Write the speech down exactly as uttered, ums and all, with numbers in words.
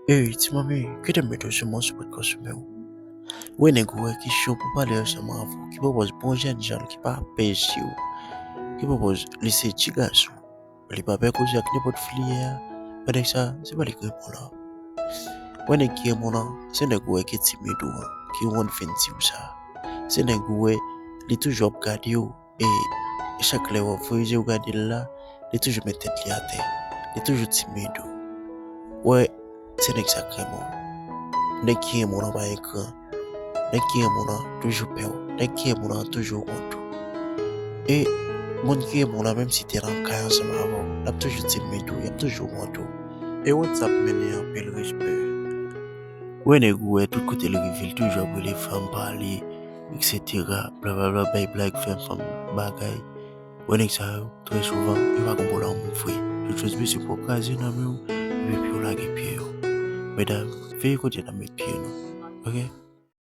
Ey, ti manmi, kite m mete w sou mwen sou pòdkas mwen. Ou wè nèg ou wè ki cho pou pale ansanm avè w, ki pwopòz bon jèn jan ki pa pèse w, ki pwopòz li se ti gason. Li pa pè koze ak nenpòt fi li ye a. Wè nèg sa, se pa li ki renmen w lan. Wè nèg ki renmen w lan, se nèg ou wè ki timid ou an, ki wont vin di w sa. Se nèg ou wè, li toujou ap gade w, e chak lè w ap voye je w gade l la, li toujou met tèt li atè. Li toujou timid ou. Wè, se nèg sa k renmen w. Nèg ki renmen w lan pa ekran. Nèg ki renmen w lan toujou pè w. Nèg ki renmen w lan toujou wont ou. E moun ki renmen w lan, menm si te nan kay ansanm avè w, l ap toujou timid ou, y ap toujou wont ou. E wont sa ap mennen anpil respè. Wè nèg ou wè tout kote l rive, l toujou ap rele fanm pa li, etsetera. Blablabla, bay blag, fè fanm bagay. Wè nèg sa yo, trè souvan, yo pa gon bon lanmou vre. Yo jis bezwen pou yo kraze nan men w, epi pou yo lage pye yo. Medam, veye kote n ap met pye nou. Oke?